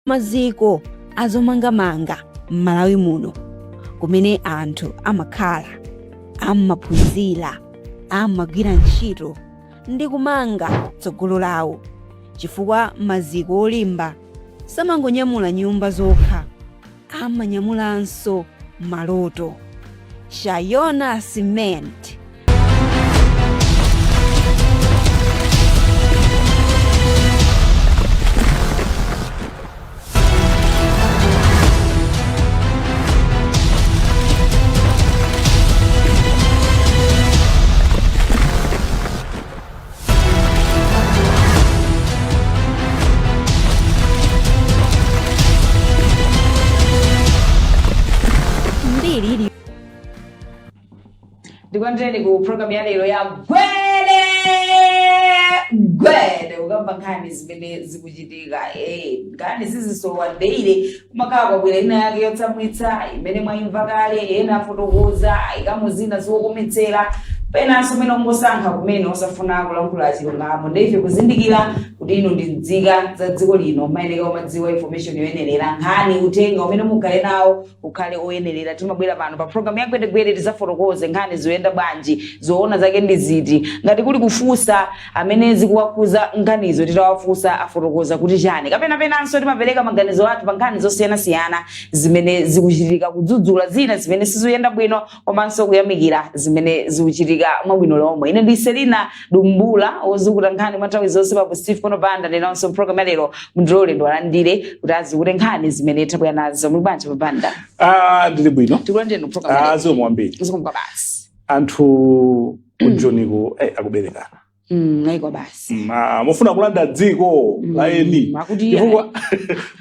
Maziko azomangamanga m'Malawi muno kumene anthu amakhala, amaphunzira, amagwira ntchito ndi kumanga tsogolo lawo chifukwa maziko olimba samangonyamula nyumba zokha, amanyamulanso maloto. Shayona Cement. Mbiri ili Ndikulandireni ku program ya lero ya Gwede Gwede, kukamba nkhani zimene zikuchitika. Nkhani sizisowa daily, kumakhala kwabwera ina yake yotsamwitsa imene mwayimva kale, ena afotokoza, ayikamo zina zokometsera, penanso mwina ungosankha kumene osafuna kulankhula chilungamo. Ndiye ife kuzindikira kuti inu ndi nzika za dziko lino, mayeneka umadziwa information yoyenerera, nkhani, uthenga umene mukhale nawo ukhale oyenerera. Timabwera pano pa program ya Gwedegwede tizafotokoze nkhani zikuyenda bwanji, zoona zake ndi ziti, ngati kuli kufunsa amene zikuwakhuza nkhanizo titawafunsa afotokoza kuti chani, kapena penanso timapereka maganizo athu pa nkhani zosiyanasiyana zimene zikuchitika, kudzudzula zina zimene sizikuyenda bwino komanso kuyamikira zimene zikuchitika mwabwino lomwe. Ine ndi Selina Dumbula, wozukuta nkhani mwa nthawi zonse papo Steve Kono Banda. Ndinawonso mpulogalamu ya lero mundilole ndiwalandire kuti azukute nkhani zimene tabwera nazo. Muli bwanji, Banda? Ah, ndili bwino. Tikulandireni ku program ya Ah, lero. zikomo kwambiri. Zikomo kwabasi. Anthu kujoniko akuberekana. Ayi kwabasi. Mufuna kulanda dziko la eni. Akuti Chifukwa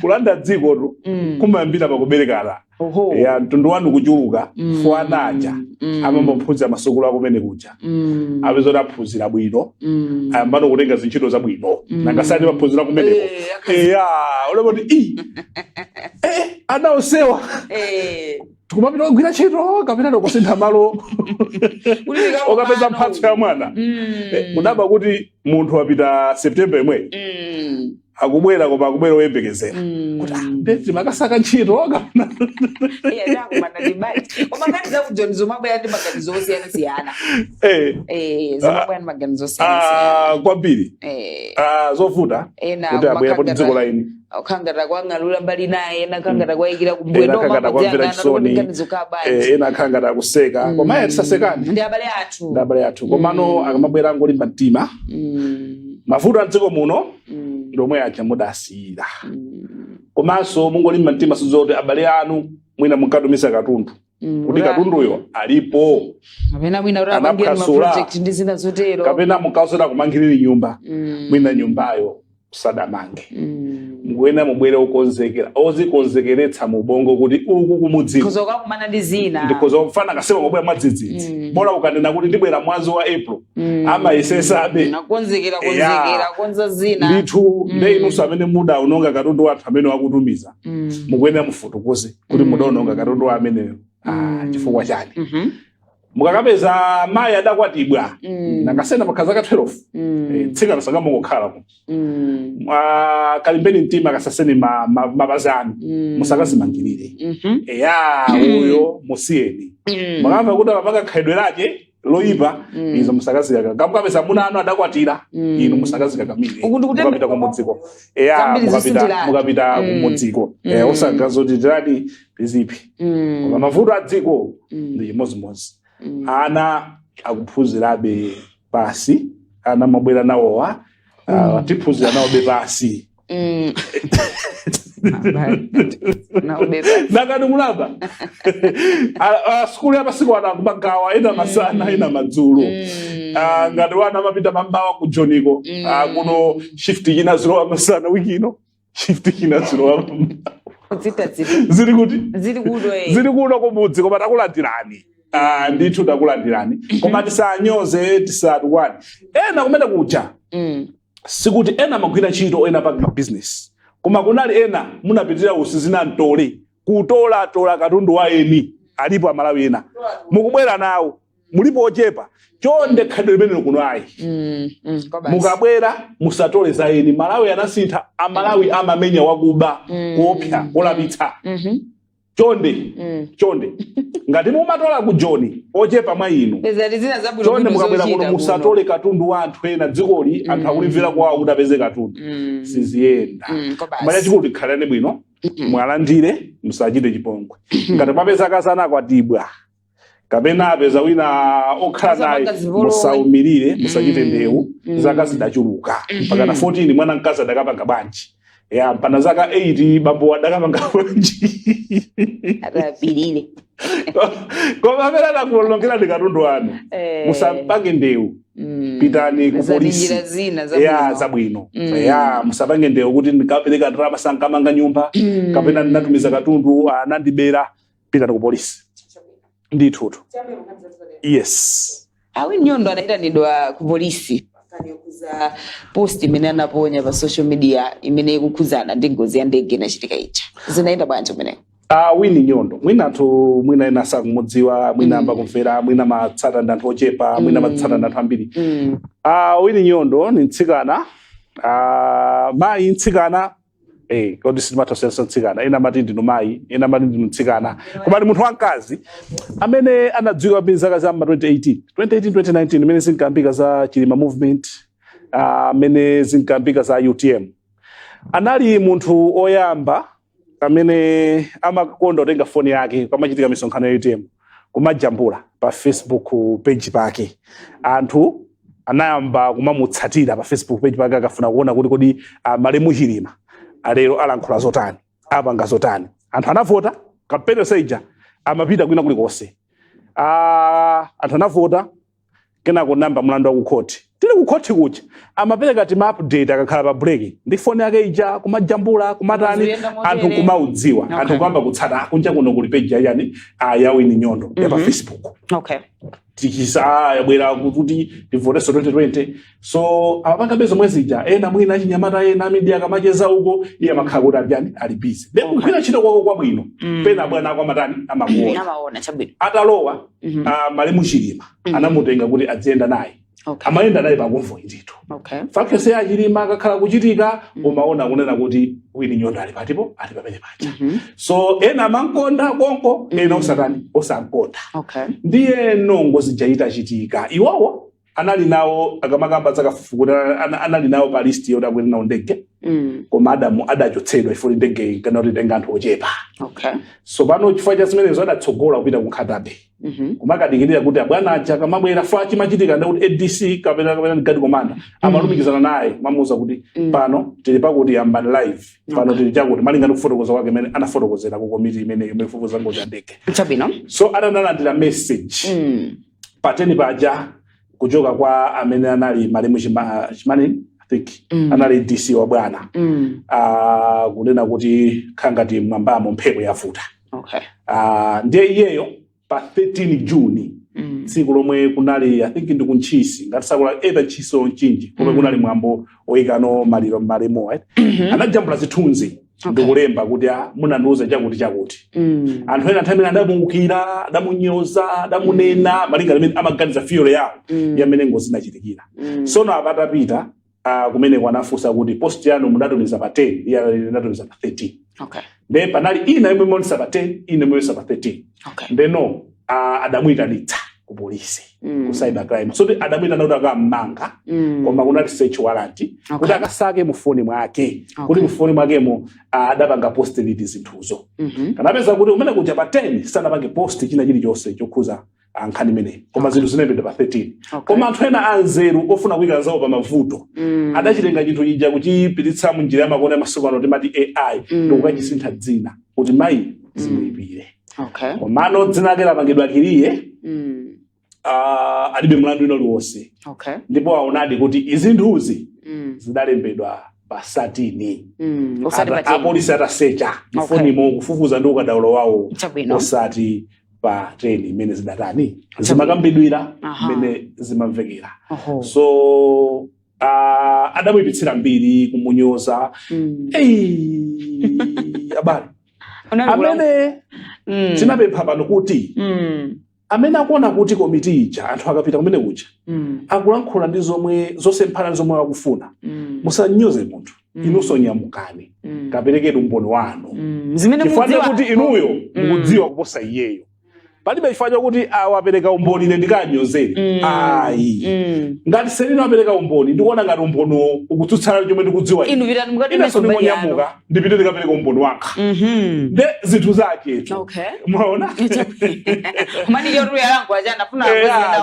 kulanda dzikotu kumayambira pakuberekana. Oho. Ya mtundu wanu kuchuluka, ana aja amamaphunzira masukulu akumene kuja. Apeza kuti aphunzira bwino, ayambano kutenga zintchito zabwino. Nanga sati maphunzira kumeneko. Eya, ulemoti i. Ana onsewa tikumapita kugwira ntchito kapena tikusintha malo Kuti tikakumana okapeza mphatso ya mwana. Kudabwa kuti munthu wapita September imweyi, akubwera, koma akubwera oyembekezera kuti ah, timakasaka ntchito kapena Iya, takumana ndi bali. Koma nkhani za kujoni zomabwera ndi maganizo osiyanasiyana. Zomabwera ndi maganizo osiyanasiyana. Ah, kwambiri. Ah, zovuta Ena kuti abwera poti dziko la eni. Khangata kwang'alula mbali naye, ena khangata kwayikira kumbuyo. Ena khangata kwamvera chisoni. Ganizo kabanja. Ena khangata akuseka, koma ayi, tisasekane. Ndi abale athu. Ndi abale athu. Komano akamabwera angolimba mtima. Mavuto a dziko muno ndi omwe aja mudasiyira. Komanso mungolimba mtima, sizoti abale anu mwina munkatumiza katundu, kuti katunduyo alipo, kapena mwina kuti apangire anaphwasula. ma project ndi zina zotero, kapena munkazota kumangirira nyumba, mwina nyumbayo sadamange. Mukuyenera mubwere okonzekera, ozikonzekeretsa mu ubongo kuti uku kumudziko Khoza kukakumana ndi zina. Ndikhoza kufana kasema mabwera mwadzidzidzi. Bola ukanena kuti ndibwera mwezi wa April, amayesesabe Nakonzekera, konzekera, konza zina. Ndithu. Nde inunso amene mudaononga katundu wathu amene wakutumiza, mukuyenera mufotokoze kuti mudaononga katundu wa ameneyo chifukwa chani. Mukakapeza mayi adakwatibwa, nangasena pakha zaka 12, tsikana sakamungokhala ku. Kalimbeni mtima, kasaseni mapazi anu, musakazimangirire. Eya, uyo musiyeni. Mukamva kuti amapanga khalidwe lake loyipa, izo musakazikaka. Kamukapeza amuna anu adakwatira, inu musakazikakamire. Uku ndi kutembenuka Mukapita kumudziko, eya, Zambiri mukapita zisinthiratu. mukapita kumudziko, osagazoti tirani tiziphi. Koma mavuto a dziko ndi chimodzimodzi. Ana akuphunzirabe pasi, ana mabwera nawowa, tiphunzira nawobe pasi. Nakati kulamba sukulu ya masiku ana akumagawa, ena masana, ena madzulo. Ngati wana amapita mambawa ku Joniko, kuno shift china zilowa masana wiki ino, shift china zilowa Kudzitadzita. Zili kuti? Zili kuno, eh. Zili kuno kumudzi, koma takulandirani. Ndithu takulandirani, koma tisanyoze, tisatukwane ena kumene kuja. Sikuti ena amagwira ntchito, ena panga business, koma kunali ena munapitirira usizina mtole, kutolatola katundu wa eni. Alipo Amalawi ena mukubwera nawo. Mulipo ochepa. Chonde, khalidwe limenelo kuno ayi. Kwa basi. Mukabwera musatole za eni. Malawi anasintha. Amalawi amamenya wakuba kuopsa kulapitsa. Chonde, chonde, ngati mumatola ku Joni, ochepa mwa inu, Pezani zina zabwino chonde, bwino mukabwera kuno zochita. Musatole katundu wa anthu ena. Dzikoli anthu akulimvera kwawo kuti apeze katundu. Siziyenda. Kwa basi. Koma chachikulu, tikhalane bwino, mwalandire, musachite chipongwe. Ngati mwapeza akazana akwatibwa kapena apeza wina okhala naye, Musapanga zipolowe. Musaumirire, musachite ndewu. Zaka zidachuluka, mpaka na 14 mwana mkazi adakapanga bwanji? Ya, mpana zaka 8 bambo adakapanga bwanji? Atapirire. Koma amene anakulongera ndi katundu wanu, musapange ndewu. Pitani ku Pezani polisi. njira zina Ya, zabwino. zabwino. Ya, musapange ndewu kuti ndikapereka ndalama sankamanga nyumba, kapena ndinatumiza katundu anandibera. Pitani ku polisi ndithutu, yes. A Winnie Nyondo anayitanidwa ku polisi nkhani yokhuza post imene anaponya pa social media imene ikukhuzana ndi ngozi ya ndege inachitika ija. Zinayenda bwanji kumeneko? Winnie Nyondo, mwina anthu mwina ena sakumudziwa, mwina amba kumvera, mwina matsata ndi anthu ochepa, mwina matsata ndi anthu ambiri. Winnie Nyondo ni mtsikana, mayi mtsikana, kodi sitimatha mtsikana, ena amati ndinu mayi, ena amati ndinu mtsikana, koma ndi munthu wamkazi amene anadziwika kwambiri zaka za ma 2018, 2018, 2019, imene zinkambika za Chilima Movement, amene zinkambika za UTM. Anali munthu oyamba amene amakonda kutenga foni yake pamachitika misonkhano ya UTM kumajambula pa Facebook page pake. Anthu anayamba kumamutsatira pa Facebook page pake akafuna kuona kuti kodi malemu Chilima alero alankhula zotani, apanga zotani. Anthu anavota kampeni yonse, amapita kwina kulikonse. Anthu anavota, kenako namba mlandu wa kukhoti. Tili kukhoti kuja amapereka tima update akakhala pa break ndi foni yake ija, kumajambula, kumatani. Ziyenda motere. Anthu kumaudziwa, anthu kuyamba kutsata, "Ah, kunja kuno kuli page yayani, ya Winnie Nyondo ya pa Facebook." Tikisa yabwera kuti tivoteso 2020. So amapanga bezo mwezi ija, ena mwina achinyamata, ena a media akamacheza uko, iye amakhala kuti ali yani, ali busy. Then kugwira ntchito kwako kwabwino, pena bwana ako amatani? Amakuona. Amaona, chabwino. Atalowa, malemu Chilima anamutenga kuti adziyenda naye. Amayenda naye pa convoy ndithu. Function ya Chilima akakhala kuchitika, umaona kunena kuti Winnie Nyondo ali patipo, ali pamene paja. So ena amankonda konko, ena osatani, osankonda. Ndiye nongo zija itachitika, iwowo anali nawo, akamakamba zakafukufuku, anali nawo pa list yoti akwere nawo ndege, koma adamu adachotsedwa ifoti ndege kana kuti itenga anthu ochepa. So pano chifukwa cha zimenezo adatsogola kupita ku Nkhata Bay kumakadikirira kuti abwana aja akamabwera. Fa chimachitika ndakuti ADC kapena guard commander amalumikizana naye, mamuuza kuti pano tili pakuti, yambani live pano, tili chakuti, malinga ndi kufotokoza kwake imene anafotokozera ku komiti imene yomwe ifufuza ngozi ya ndege. So atanalandira message pa 10 paja kuchoka kwa amene anali malemu Chimani, I think anali DC wa bwana, kunena kuti khangati mwambamo mphepo yavuta. Ndiye iyeyo pa 13 Juni, tsiku lomwe kunali, I think ndi kuntchisi, ngati sakula either Ntchisi or Mchinji, komwe kunali mwambo oyikano maliro malemo, right? Anajambula zithunzi ndikulemba kuti, "Ah, munandiuza chakuti chakuti." Anthu ena nthawi imene adamuukira, adamunyoza, adamunena malinga limene amaganiza theory yawo yamene ngozi inachitikira. Sono apatapita kumeneko anafunsa kuti post yanu mudatumiza pa 10, iye anatumiza pa 13. Nde panali ina imwe imaonesa pa 10, ina imaonesa pa 13. Ndeno adamuyitanitsa ku polisi, ku cyber crime. So adamuyitana kuti akammanga, koma kunali search warrant kuti akasake mu foni mwake, kuti mu foni mwakemo adapanga post liti zinthuzo. Kanapeza kuti kumene kuja pa 10 sanapange post china chilichonse chokhuza nkhani imeneyi, koma zinthu zinapita pa 13. Koma anthu ena anzeru ofuna kuyika zawo pa mavuto adachitenga chinthu chija kuchipititsa munjira ya makono ya masiku ano timati AI, ndikukachisintha dzina kuti mayi zimuyipire. Komano dzina lake lapangidwa clear, alibe mlandu ino uliwonse. Ndipo aonadi kuti izinthuzi zidalembedwa pa 13. Osati pa 10. Apolisi atasecha mfonimo, kufufuza ndi ukadaulo wawo, osati pa 10 imene zidatani, zimakambidwira, imene zimamvekera. So adamuyipitsira mbiri, kumunyoza. Ei, abale, Unali amene tinapempha pano kuti Amene akuona kuti komiti ija, anthu akapita kumene kuja, akulankhula ndi zomwe zosemphana ndi zomwe akufuna, musanyoze munthu. Inunso nyamukani, kaperekeni umboni wanu, Zimene chifukwa mukudziwa. kuti inuyo mukudziwa kuposa iyeyo. Palibe chifukwa chokuti awapereka umboni, ine ndikanyozere, ayi. Ngati Selina apereka umboni, ndikuona ngati umboniwo ukutsutsana chomwe ndikudziwa ine, Inu pitani mukati inenso ndingonyamuka ndipite ndikapereka umboni wanga. Nde zinthu zaketu. Mwaona? Kumani chotu yalankhula chana afuna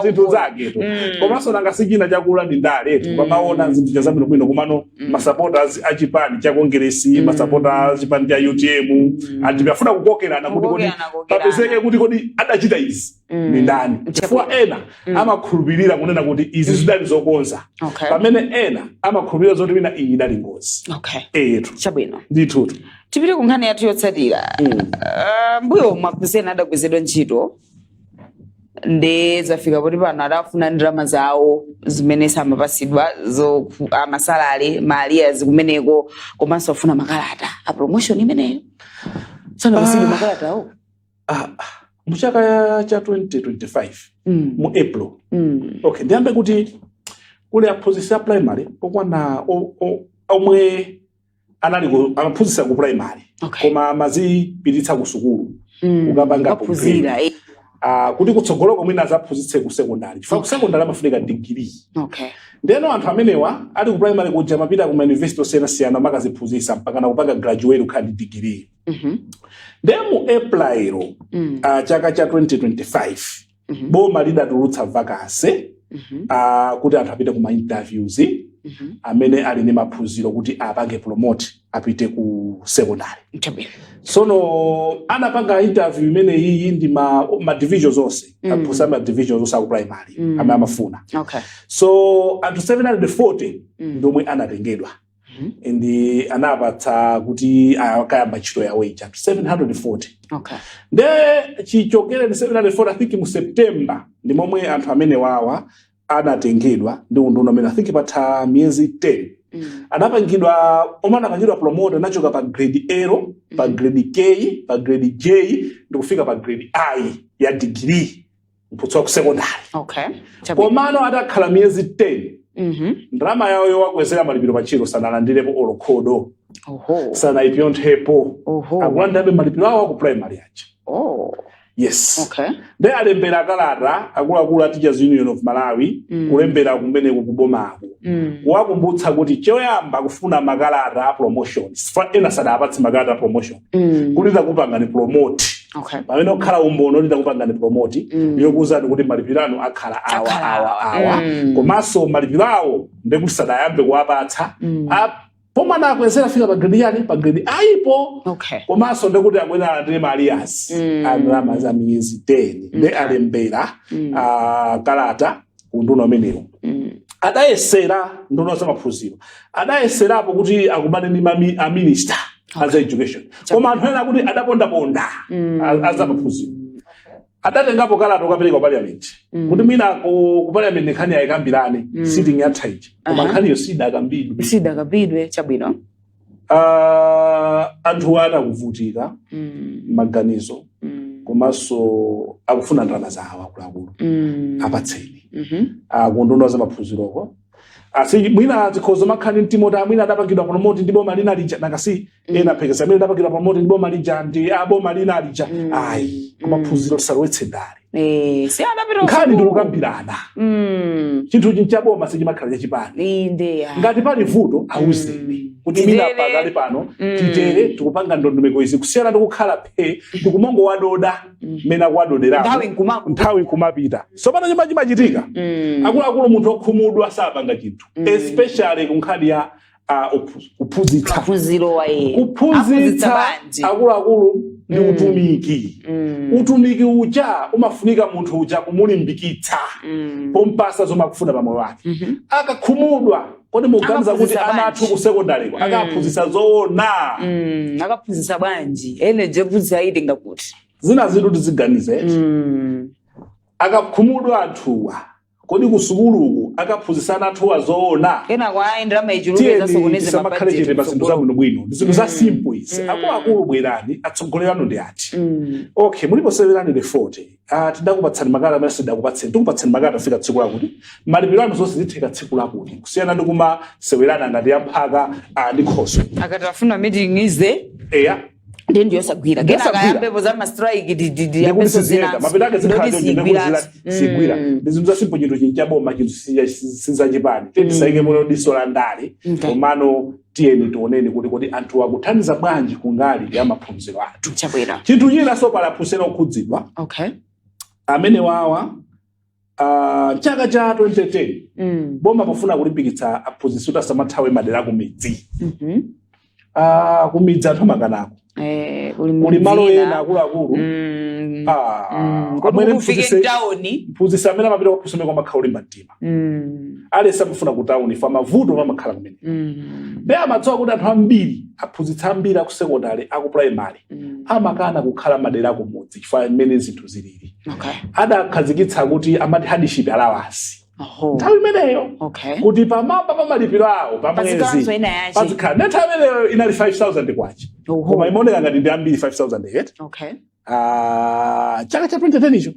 Zinthu zaketu. Komanso nanga sichina chakula ndi ndaletu, pamaona zinthu zabwinobwino. Komano masupporters achipani cha Kongeresi, masupporters achipani cha UTM, ati afuna kukokerana kuti kodi Kukokerana, kokerana. papezeke kuti kodi adachita izi ni ndani, chifukwa ena amakhulupirira kunena kuti izi zidali zokonza, pamene ena amakhulupirira zoti wina iyi idali ngozi. Etu. Chabwino. Ndithutu. Tipite ku nkhani yathu yotsatira. Mbuyo mwakusena adagwezedwa ntchito, ndi zafika poti pano adafuna ndalama zawo zimene samapasidwa zo amasalale ma arrears kumeneko, komanso afuna makalata a promotion imeneyo sanapasidwe makalata awo. Muchaka cha 2025, mu April, okay, ndiyambe kuti kuli aphunzitsi a primary okwana omwe anali amaphunzitsa ku primary, koma amazipititsa ku sukulu kukapanga Kuphunzira. Kuti kutsogoloko mwina azaphunzitse ku secondary, chifukwa ku secondary amafunika degree. Ndeno anthu amenewa ali ku primary kuja amapita ku university osiyanasiyana, amakaziphunzitsa mpaka nakupanga graduate kukhala ndi degree. Nde mu April chaka cha 2025, boma lidatulutsa vacancy kuti anthu apite ku ma interviews, amene ali ndi maphunziro kuti apange promote apite ku secondary. Tsono anapanga interview imene iyi ndi ma divisions onse, aphunzitsa ma divisions onse aku primary amene amafuna. So anthu 740 ndomwe anatengedwa, ndi anapatsa kuti akayamba ntchito yawo ija, anthu 740. Nde chichokere ndi 740, I think mu September ndi momwe anthu amene wawa anatengedwa ndi unduna amene, I think patha miyezi 10, anapangidwa, omwe anapangidwa promote anachoka pa grade L, pa grade K, pa grade J ndikufika pa grade I ya degree, mphunzitsi wa ku secondary. Komano atakhala miyezi 10, ndalama yawo yowakwezera malipiro pa ntchito sanalandirepo olokhodo, sanayipyomphepo. Akulandirabe malipiro awo aku primary aja. Yes. Nde alembera kalata akuluakulu a Teachers Union of Malawi, kulembera kumeneko kubomako, kuwakumbutsa kuti choyamba kufuna makalata a promotion. Ena sadapatse makalata a promotion, kuti takupangani promote, pamene okhala umboni oti takupangani promote, yokuwuzani kuti malipiro anu akhala awa, Akhala awa, awa. awa. Komanso malipiro awo ndekuti sadayambe kuwapatsa. Pomwe anakwezera fika pa grade yani, pa grade aipo. Komanso ndekuti akwena alandire ma arrears andalama za miyezi 10. Nde alembera kalata ku nduna umenewo. Adayesera nduna za maphunziro, adayeserapo kuti akumane ndi a minister aza education, koma anthu ena akuti adapondaponda. Aza maphunziro adatengapo kalata ukapereka ku parliament, kuti mwina ku parliament nkhani ayikambirane, sitting yatha ija, koma nkhaniyo sidakambidwe. Sidakambidwe, chabwino. Anthu ana akuvutika maganizo, komanso akufuna ndalama zawo akuluakulu. Apatseni akunduna za maphunziroko. Asi mwina zikhozo makhani mtimo ta mwina adapangidwa promote ndi boma lina lija, nakasi ena phekesa amene adapangidwa promote ndi boma lija ndi aboma lina lija. Ayi, kumaphunziro tisalowetse ndale. Si adapita Nkhani kusukulu. ndikukambirana. Chinthu chincha boma sichimakhala chachipani. Inde ya. Ngati pali vuto, awuzeni kuti mina Titere. pakali pano titere, tikupanga ndondomeko izi, kusiyana ndi kukhala phe ndikumongo wadoda mmene akuwadoderamo. Nthawi nkumaku. Nthawi nkumapita. Tsopano chimene chimachitika, akuluakulu, munthu okhumudwa sapanga chinthu, especially ku nkhani ya kuphunzitsa. Maphunziro wa iye. Kuphunzitsa, bwanji. Akuluakulu, ndi utumiki. Utumiki uja umafunika munthu uja kumulimbikitsa pompasa zomwe akufuna pamoyo wake. Akakhumudwa, kodi mukuganiza kuti Akaphunzitsa ana athu bwanji? ku secondary ko akaphunzitsa zoona? Akaphunzitsa bwanji? Energy yophunzitsa itenga kuti? Zina zinthu tiziganize. Akakhumudwa anthuwa, Kodi ku sukuluku akaphunzitsana athuwa zoona? Kenako ayi, ndalama ichuluke, Tiyeni zasokoneze tisamakhale chete pa zinthu mabudget. zabwinobwino, ndi zinthu za simple izi. Akuluakulu, bwerani, atsogoleri anu ndi ati? Okay, mulipo 740. Tidakupatsani makalata amene sidakupatseni, tikupatsani makalata afika tsiku lakuti, malipiro anu zonse zitheka tsiku lakuti, kusiyana ndi kumasewerana ngati yamphaka ndi khoswe. Akati afuna meeting ize, Eya. Ndiye ndiyosagwira, kenaka Ndiyosagwira. ayambepo za ma strike. Ndikuti siziyenda, mapita ake zikhala choncho, ndikuti sigwira. Ndi zinthu za simple. Chinthu chinchaboma, chinthu sizachipani. Tiye tisaike muno diso la ndale. Komano tiyeni tioneni kuti kodi anthu akuthandiza bwanji kungali ya maphunziro athu. Chabwino. Chinthu china, so pali aphunzira okhudzidwa amene wawa chaka cha 2010 boma pofuna kulimbikitsa aphunzitsi kuti asamathawe madera kumidzi. Kumidzi anthu amakanako. Eh, kuli Kuli malo mdzina. ena akuluakulu. Kodi Amwene kuti ufike mtawuni? Mphunzitsi amene amapita kwaphunzitsa amakhala olimba mtima. Alesi amafuna ku tawuni fa mavuto amakhala kumene. Ndi amadziwa kuti anthu ambiri, aphunzitsi ambiri aku secondary, aku primary, amakana kukhala madera akumudzi chifukwa mmene zinthu zilili. Adakhazikitsa kuti amati hardship allowance nthawi imeneyo, kuti pamwamba pa malipiro awo pamwezi Pazikhalanso ina yache. pazikhala. Ne nthawi imeneyo inali 5000 kwacha, koma imaoneka ngati ndi ambiri 5000 yet. Chaka cha 2010 icho.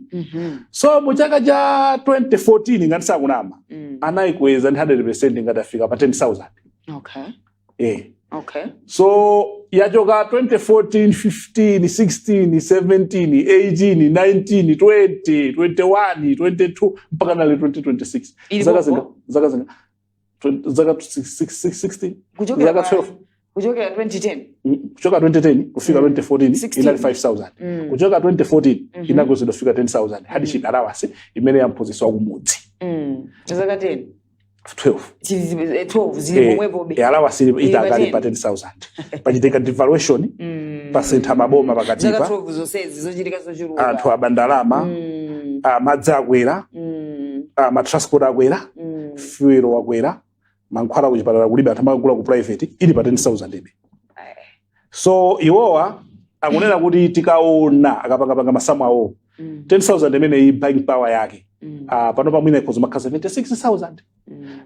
So mu chaka cha 2014, ngati sakunama, anayikweza ndi 100%, ngati afika pa 10,000. So yachoka 2014, 15, 16, 17, 18, 19, 20, 21, 22, mpaka nali 2026. Ili Zaka popo? zinga, zaka zinga, zaka 16. Kuchokera Zaka 12. Kuchokera 2010? Kuchoka 2010 kufika 2014 16. inali 5000. Kuchoka 2014 inakwezedwa kufika 10,000, hardship allowance imene yamphunzitsi wa kumudzi. Zaka 10. 12. 12 zili pomwepo be. Allowance Ili pa itakali 10. pa 10,000. Pachitika devaluation, pasintha maboma Zaka pakatipa, 12 zonsezi zochitika zochuluka. Anthu abandalama, madzi akwera, ma transport akwera, fuel wakwera, mankhwala kuchipatala kulibe, anthu amakagula ku private, ili pa 10,000 ibe. So iwowa akunena kuti tikaona akapangapanga masamu awo, 10,000 imeneyi, buying power yake pano pamwina ikhoza makhala 76,000.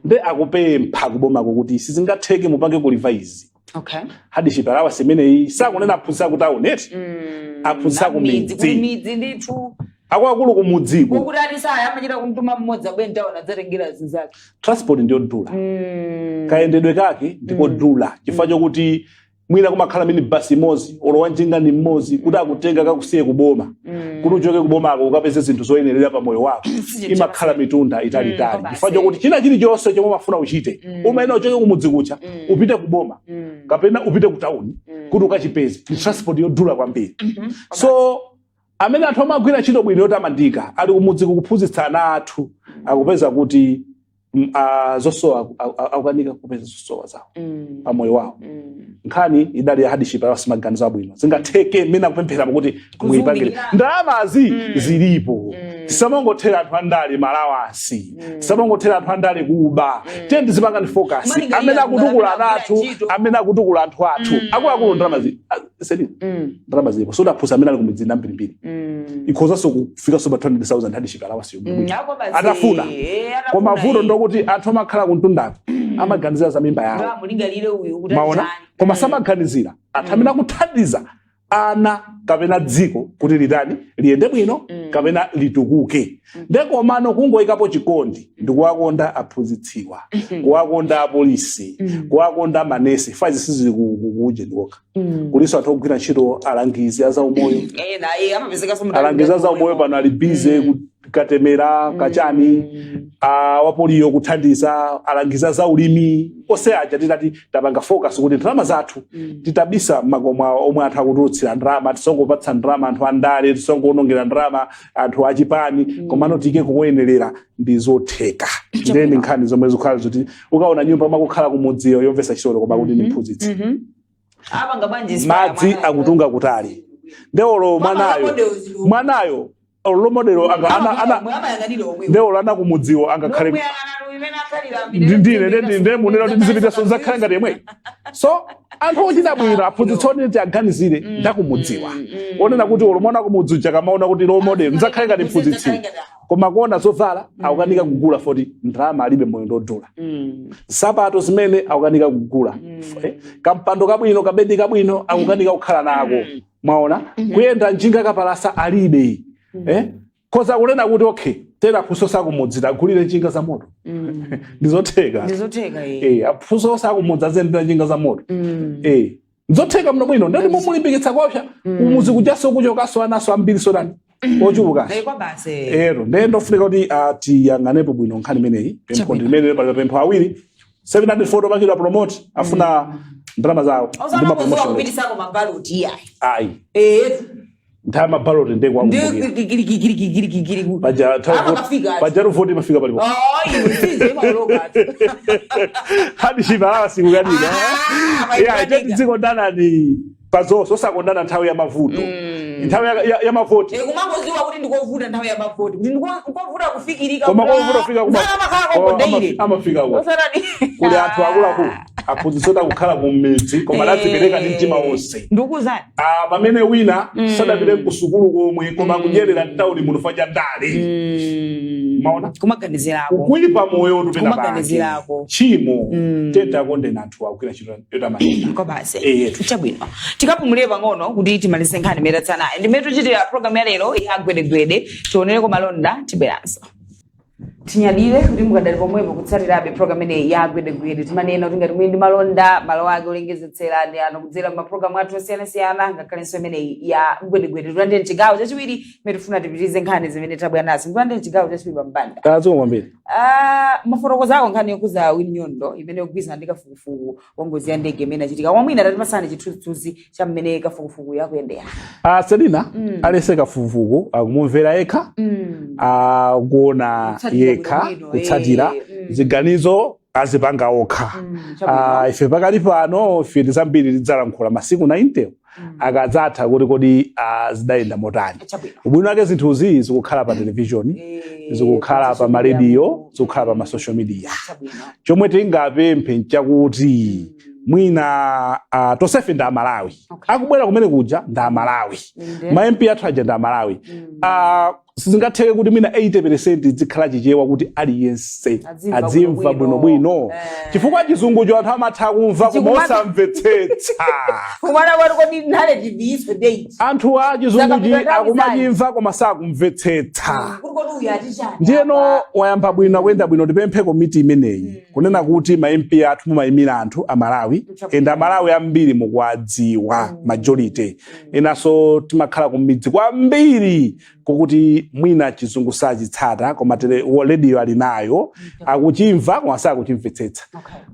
Nde akupempha kubomako kuti sizingatheke, mupange ku revise hardship allowance imeneyi. Sakunena aphunzitsa ku town eti, aphunzitsa ku Midzi, kuli midzi. Midzi ndithu. Akuluakulu kumudziko. Kokuti ati saya amachita kumtuma mmodzi abwe mtawuni adzatengera zinzake. Transport ndiyodula, kayendedwe kake ndikodula, chifukwa chokuti mwina kumakhala mini basi imodzi, olowa njinga ni mmodzi, kuti akutenga kakusiye kuboma, kuti uchoke kubomako ukapeze zinthu zoyenerera pa moyo wako, imakhala mitunda italitali, chifukwa chokuti china chilichonse chomwe umafuna uchite, umayenera uchoke kumudzi kucha, upite kuboma kapena upite ku tawuni kuti ukachipeze. Ndi transport yodula kwambiri. So amene anthu amagwira ntchito bwino yotamandika ali kumudzi kukuphunzitsa ana athu, akupeza kuti zosowa akukanika kupeza zosowa zawo pamoyo wawo. Nkhani idali ya hardship allowance, maganizo abwino, zingatheke mmene akupemphera kuti muyipangire. Kuzuwikira. Ndalamazi zilipo. Tisamangothera anthu andale ma allowance, tisamangothera anthu andale kuba. Tiye tizipanga ndi focus Malingaliro amene akutukula ana amene athu, ntchito. Amene akutukula anthu athu. Akuluakulu, ndalama zi Selina, ndalama zilipo. So daphunzitsa amene ali kumidzi mbirimbiri, ikhozanso kufikanso pa 200,000 hardship allowance yomwe Ako basi, atafuna. Atafuna, Koma vuto ndokuti anthu amakhala kuntundako amaganizira za mimba yawo. Ngamulingalire uyu kuti Maona? atani. Koma samaganizira anthu amene akuthandiza ana kapena dziko kuti litani, liyende bwino kapena litukuke. Ndekomano kungoyikapo chikondi ndikuwakonda aphunzitsiwa, kuwakonda apolisi, kuwakonda manesi, fazi sizili kuje ndikokha. Kulinso anthu ogwira ntchito, alangizi azaumoyo. Ena amapezekanso Alangizi azaumoyo pano ali busy kukatemera kachani, wapoliyo kuthandiza, alangiza za ulimi, onse aja. Titati tapanga focus kuti ndalama zathu titabisa makomo awo omwe anthu akutulutsira ndalama, tisongopatsa ndalama anthu andale, tisongoonongera ndalama anthu achipani, komano tike kukoyenerera, ndi zotheka. Ndeni nkhani zomwe zikukhala zoti ukaona nyumba makukhala kumudziyo yomvetsa chisoni, koma kuti ndi mphunzitsi. Apanga bwanji? Madzi akutunga kutali, ndeolo mwanayo, mwanayo. Role model anga ana ana Amayang'anira omwewo. Ndewo ana kumudziwo angakhale Nomuyang'ana imene akhalira. Ndine munena kuti ndizipitaso nzakhale ngati yemwe. So anthu ochita bwino, aphunzitsi onene tiaganizire ndakumudziwa, onena kuti olo mwana kumudzi uja kamaona kuti role model nzakhale ngati mphunzitsi, koma kuona zovala akukanika kugula foti ndalama alibe, moyo ndodula, nsapato zimene akukanika kugula, kampando kabwino, kabedi kabwino akukanika kukhala nako, mwaona, kuyenda njinga kapalasa alibe, khoza kunena kuti okay, tera kusosa kumudzi tagulire njinga za moto, ndizotheka. Ndizotheka. Aphunzitsi akumudzi aziyendera njinga za moto. Nzotheka mno bwino, ndati mumulimbikitsa kopsa kumuzi kujaso kuchokaso anaso ambiri sodani ochulukaso. Kwa basi. Ero ndiye ndofunika kuti tiyang'anepo bwino nkhani imeneyi. Pempho Chabwino. ndi limene pali pempho awiri 740 opangidwa promote afuna ndalama zawo ndi ma Osamakuziwa promotion. Kupitisako mabaloti iyayi. Ayi. Nthawi mabaloti Ndi ndekuwakumbukira kikirikikirikikirikikiri. Paja Amakafika ati. paja ruvoti imafika palipo. Oh, iwe size imaloka. Hadi chipalala sikukanika. Ah, Yeah, teti dzikondana pazonse, osakondana nthawi ya mavuto, nthawi ya mavoti. Kumangoziwa kuti ndikovuta nthawi ya mavoti, kuti ndikovuta kufikirika. Koma kovuta kufika amakhala kokondeire. Amafika ko Osatani. Kuli anthu akuluakulu aphunzitsi oti akukhala kumidzi koma anadzipereka ndi mtima wonse. Ndikuzani. Ah, pamene wina sadapite kusukulu komwe koma akudyerera mtawuni muno fa chandale. Maona? Kumaganizirako. Kuyipa moyo tupena. Kumaganizirako. Chimo tete akondena anthu akugwira ntchito yotamandika. Kwa basi. Eyetu. Chabwino, tikapumulire pang'ono kuti timalize nkhani imene tatsanayo ndimene tuchitira program ya lero ya Gwedegwede. Tionereko malonda, tibweranso. Tinyadire kuti mukadali pomwepo kutsatirabe program ineyi ya Gwedegwede. Timanena kuti ngati muli ndi malonda, malo ake olengezetsera ndi ano kudzera mapulogalamu athu osiyanasiyana, ngakhalenso imeneyi ya Gwedegwede. Tilandire chigawo chachiwiri imene tifuna tipitirize nkhani zimene tabwera nazo. Ndikulandire chigawo chachiwiri pambanda. Taziko kwambiri. Ah, mafotokozo ako nkhani yokuza Win Nyondo imene yogwirizana ndi kafukufuku wa ngozi ya ndege imene achitika wamwina, tatipasani chithunzithunzi cha mmene kafukufuku yakuyendera. Ah, Selina, alese kafukufuku akumumvera yekha, akuona Kutsatira yekha, bwinobwino, kutsatira ziganizo azipanga okha. Chabwino. Ah, ife pakali pano ife zambiri tidzalankhula masiku 90 akadzatha kuti kodi zidayenda motani. Chabwino. Ubwino wake zinthuzi zikukhala pa television, zikukhala pa social marediyo, media. zikukhala pa ma social media. Chabwino. Chomwe tingapemphe nchakuti mwina tonsefe ndi Amalawi. Akubwera kumene kuja ndi Amalawi. Ma MP athu aja ndi Amalawi. Sizingatheke kuti mwina 80% zikhala Chichewa kuti aliyense Adzimva adzimva bwinobwino. bwinobwino, chifukwa chizungucho anthu amatha kumva koma osamvetsetsa. Kumana kwati kodi narrative iswe date. Anthu a chizunguchi Zakapita nthawi. akumachimva koma sakumvetsetsa. Kuti kodi uyu atichani? Ndiyeno apa? wayamba bwino, akuyenda bwino. Tipemphe komiti imeneyi kunena kuti ma MP athu mumayimira anthu Amalawi, and Amalawi ambiri mukuwadziwa, majority. Inanso timakhala kumidzi kwambiri kokuti mwina chizungu sachitsata, koma radio ali nayo, akuchimva koma sakuchimvetsetsa.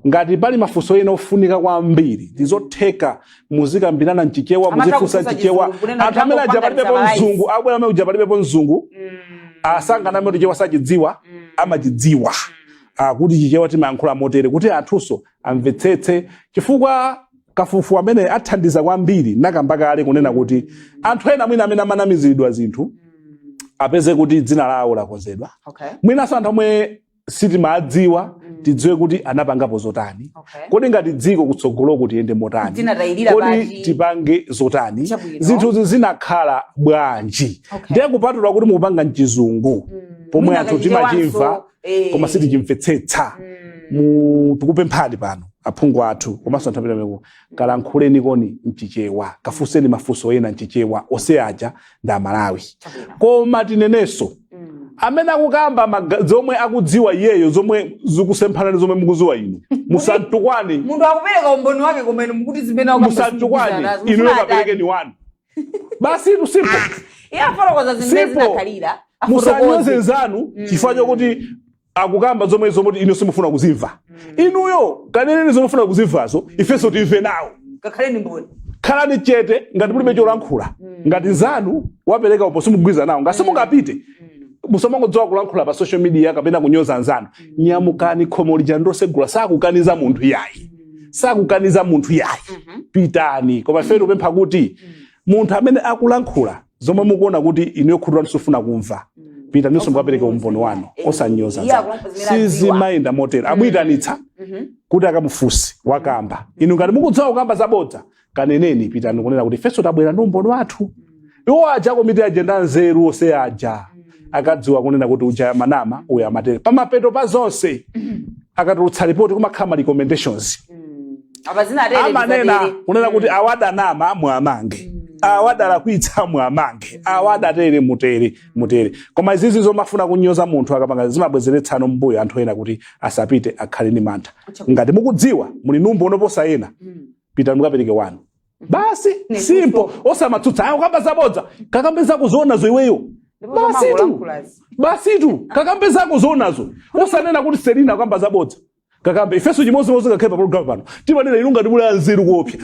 Ngati pali mafunso ena ofunika kwambiri, ndizotheka muzikambirana mchichewa, Amatha muzifunsa kufunsa mchichewa. chizungu, kunena Anthu amene aja palibepo kupanga mzungu, abwera amene uja palibepo mzungu, asangana amene chichewa sachidziwa, amachidziwa kuti Chichewa timayankhula motere kuti anthunso amvetsetse, chifukwa kafukufuku amene athandiza kwambiri. Nakamba kale kunena kuti anthu ena mwina amene amanamiziridwa zinthu apeze kuti dzina lawo lakonzedwa. Mwinanso anthu omwe sitimadziwa tidziwe kuti anapangapo zotani. Kodi ngati dziko kutsogoloko tiyende motani? Tinatayirira Kodi pati? tipange zotani? Chabwino. Zinthuzi zinakhala bwanji? Ndiye kupatula kuti mukupanga mchizungu pomwe Mwina anthu kachichewanso, timachimva koma sitichimvetsetsa, mu tikupemphani pano aphungu athu komanso anthu amene kalankhuleni koni mchichewa, kafunseni mafunso ena mchichewa, ose aja ndi Amalawi. Chabwino. Koma tinenenso, amene akukamba zomwe akudziwa iyeyo zomwe zikusemphana ndi zomwe mukudziwa inu, musantukwane. Munthu akupereka umboni wake koma inu mukuti zimene akukamba Musantukwane. simukugwirizana nazo. Inuyo Mufuna atani? kaperekeni wanu basi, itu simple. Iye afotokoza zimene Simple. zinakhalira. Musanyoze Afotokoze. nzanu chifukwa chokuti akukamba zomwe zomwe inu simufuna kuzimva. Inuyo kaneneni zomwe mufuna kuzimvazo, ifenso timve nawo. Kakhaleni mboni. Khalani chete ngati mulibe cholankhula. Ngati nzanu wapereka upo simugwirizana nawo, ngati simungapite, musamangodziwa kulankhula pa social media kapena kunyoza anzanu. Nyamukani, khomo lija ndosegula, sakukaniza munthu yayi, sakukaniza munthu yayi, pitani. Koma ife tikupempha kuti munthu amene akulankhula Zomwe mukuona kuti inuyo khutu lanu sufuna kumva, pitaninso mukapereke umboni wanu, osanyoza. Iye akulankhula zimene adziwa. Sizimayenda motero. Amuyitanitsa kuti akamufunse, wakamba. Inu ngati mukudziwa kukamba zabodza, kaneneni, pitani kunena kuti ifenso tabwera ndi umboni wathu. Iwo aja komiti aja ndi anzeru onse aja, akadziwa kunena kuti uja amanama, uyu amatere. Pamapeto pa zonse, akatulutsa ripoti, kumakhala ma recommendations. Apa zinatere. Amanena ndizatere. kunena kuti awadanama mwamange, awadalakwitsa mwamange, awadatere, mutere mutere. Koma izizi zomafuna kunyoza munthu akapanga, zimabwezeretsano mbuyo anthu ena kuti asapite, akhale ndi mantha. Ngati mukudziwa muli ndi umboni oposa ena, pitani mukapereke wanu basi. Ni Simple. Osamatsutsa ayo kamba zabodza. Kakambe zako zoonazo iweyo. Ndipo Basitu. zomangolankhulazi. Basitu, kakambe zako zoonazo, osanena kuti Selina kamba zabodza. Kakambe ifenso chimodzimodzi. Ngakhale pa program pano timanena, inu ngati muli anzeru kuopsa,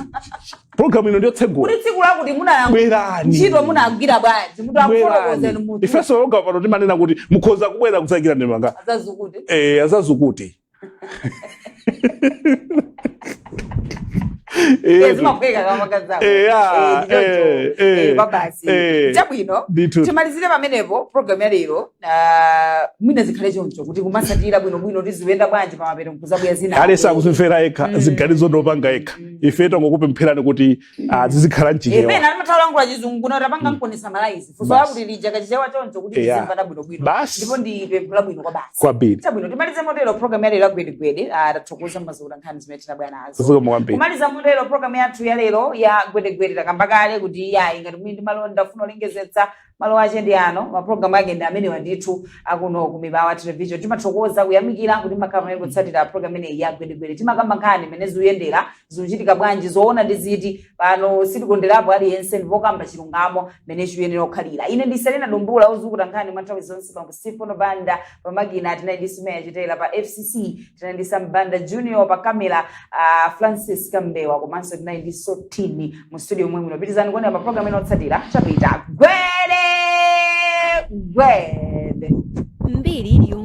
program ino ndiyotsegula. Kuti tsiku lakuti munalankhula, Bwerani. ntchito munagwira bwanji, munthu akufotokoza inu Bwerani. munthu. Ifenso program pano timanena kuti mukhoza kubwera kudzayikira ndemanga. Azazukuti. Eh, azazukuti. Eh, Zimaphweka kama zako. Ya, Basi, chabwino. Ndithu. Timalizire pamenepo program ya lero. Mwina zikhale choncho kuti kumasatira bwinobwino tiziyenda bwanji, pamapeto nkuzabwera zina. Ale sakuzimvera yekha, ziganizo ndopanga yekha. Ife tangokupempherani kuti zizikhala mchichewa. Pena amathalankhula chizungu na tapanga nkoni summarize funso Basi. lakuti lija kachichewa choncho kuti tizimvana bwinobwino. Basi. Ndipo ndi pempho labwino kwa basi. Kwambiri. Chabwino, timalize motero program ya lero yagwedegwede. Tathokoza mazula nkhani zimene tinabwera nazo. Zikomo kwambiri. Kumaliza motero program yathu ya lero ya gwedegwede, takamba kale kuti yayi, ngati muli ndi malonda, ufuna kulengezetsa, malo ache ndi ano, mapulogalamu ake ndi amenewa ndithu akuno ku Mibawa Television. Timathokoza, kuyamikira kuti makhala pamene kutsatira program imeneyi ya gwedegwede. Timakamba nkhani imene zikuyendera, zikuchitika bwanji, zoona ndi ziti. Pano sitikonderapo aliyense, ndipo kamba chilungamo mene chikuyenera kukhalira. Ine ndi Selena Dumbula, ozukuta nkhani mwa nthawi zonse. Pano Stephen Banda pamakina, tinali ndi Sumeya Chitela pa FCC, tinali ndi Sambanda Junior pa kamera, Francis Kambewa, komanso tinali ndi Sotini mu studio mwe muno. Pitizani kuonera pa program ino otsatira. Chapita gwede gwede. Mbiri iliyonse.